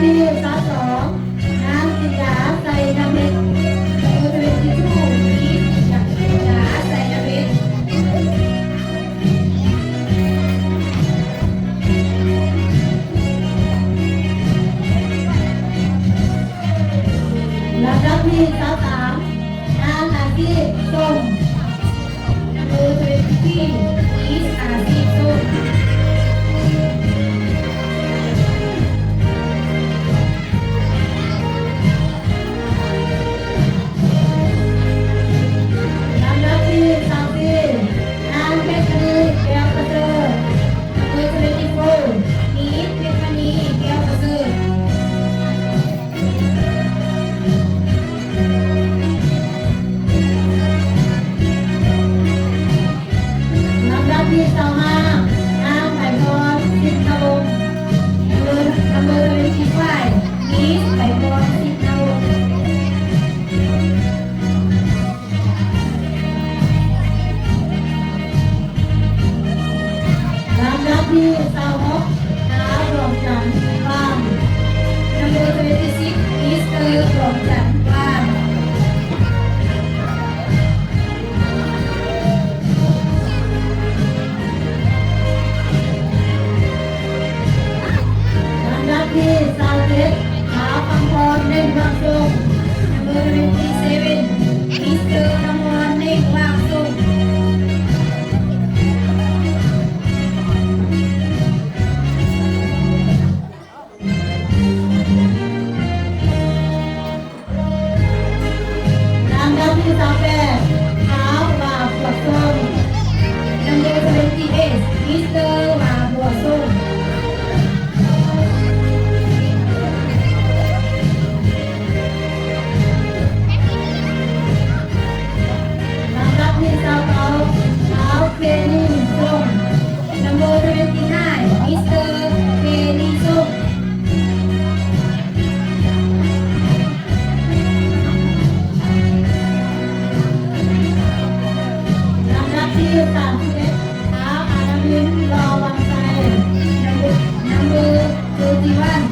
ທີຊາວສອງ ນາງ ຈິນດາ ໄຊນະເພັດ ເບີ ທະເວັນທີທູ ມີສ ຈິນດາ ໄຊນະເພັດ. ລຳດັບທີຊາວສາມ ນາງ ອາຊີບ ສົມ ເບີ ທະເວັນທີ ມີສ ອາຊີບ ສົມ. ລຳດັບທີຊາວສີ່ ນາງ ເພັດມະນີ ແກ້ວປະເສີດ ເບີ ທະເວັນທີໂຟ ມີສ ເພັດມະນີ ແກ້ວປະເສີດ. ລຳດັບທີຊາວຫ້າ ນາງ ໄພພອນ ສິນທະວົງ ນຳເບີ ນຳເບີ ທະເວັນທີໄຟ ມີສ ໄພພອນ ສິນທະວົງ. ລຳດັບທີຊາວຫົກ ນາງ ດວງຈັນ ຫວານ ນຳເບີ ທະເວັນທີຊິບ ມິສເຕີ ດວງຈັນ ຫວານ. ລຳດັບທີຊາວເຈັດ ນາງ ຄຳພອນ ເໜັງຫວ່າງສົງ ນຳເບີ ທະເວັນທີເຊເວັນ ມິສເຕີ ຄຳພອນ ເໜັງຫວ່າງສົງ. ລຳດັບທີຊາວແປດ ນາງ ຫວາ ບົວສົງ ນຳເບີ ທະເວັນທີເອັດ ມິສເຕີ ຫວາ ບົວສົງ. ລຳດັບທີຊາວເກົ້າ ນາງ ເຄນີ ສົງ ນຳເບີ ທະເວັນທີໄນ ມິສເຕີ ເຄນີ ສົງ. ລຳດັບທີສາມສິບເອັດ ນາງ ອານາວິນ ຫຼໍ່ວັງໄຊ ນຳເບີ ນຳເບີ ເທີຕີ້ວັນ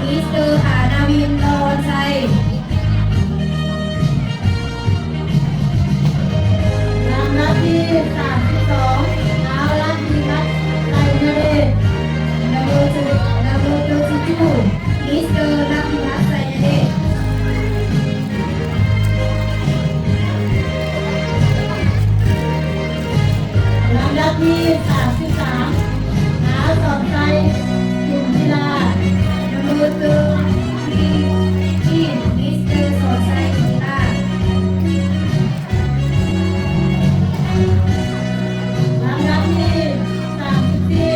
ມິສເຕີ ອານາວິນ ຫຼໍ່ວັງໄຊ. ລຳດັບທີສາມສິບສອງ ນາງ ລັດທິວັດ ໄຊຍະເດດ ນຳເບີ ນຳເບີ ທະເວັນທີທູ ມິສເຕີ ລັດທິວັດ ໄຊຍະເດດ. ລຳດັບທີສາມສິບສາມ ນາງ ສອນໄຊ ຈຸນທິລາ ນຳເບີ ທະເວັນທີ ມິສເຕີ ສອນໄຊ ຈຸນທິລາ. ລຳດັບທີສາມສິບສີ່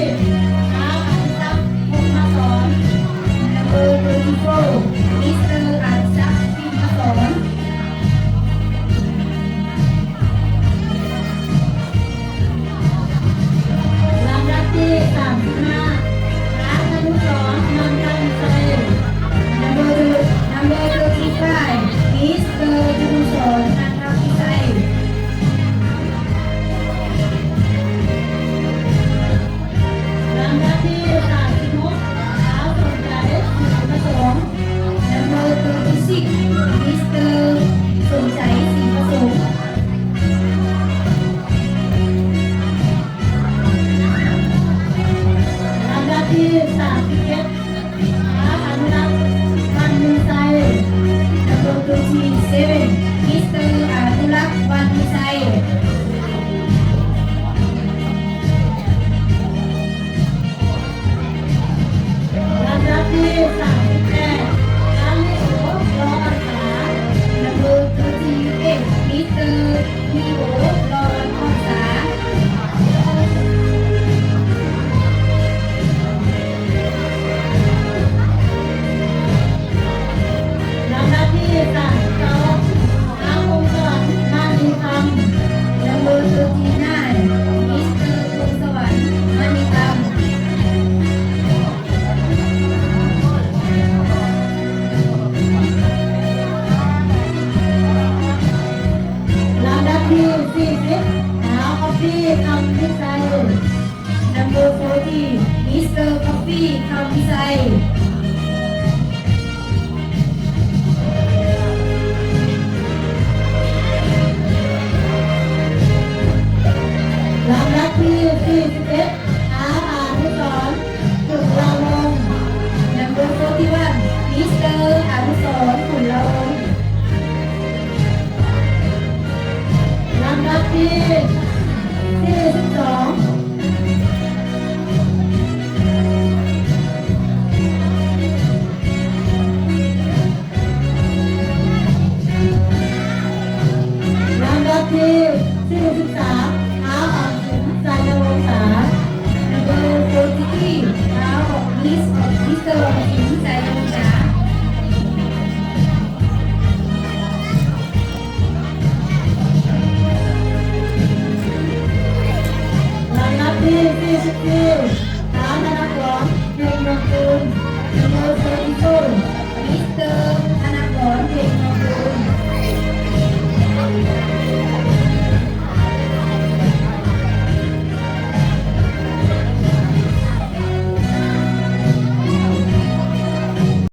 ນາງ ອາທິສັກ ພົມມະສອນ ນຳເບີ ທະເວັນທີໂຟ ມິສເຕີ ອາທິສັກ ພິມມະສອນ. ລຳດັບທີສາມສິບຫ້າ ນາງ ອະນຸສອນ ມັນທະວິໄຊ ນຳເບີ ນຳເບີ ທະເວັນທີໄຟ ມິສເຕີ ອະນຸສອນ ມັນທະວິໄຊ. ລຳດັບທີສາມສິບຫົກ ນາງ ສົມໃຈ ສີປະສົງ ນຳເບີ ທະເວັນທີຊິບ ມິສເຕີ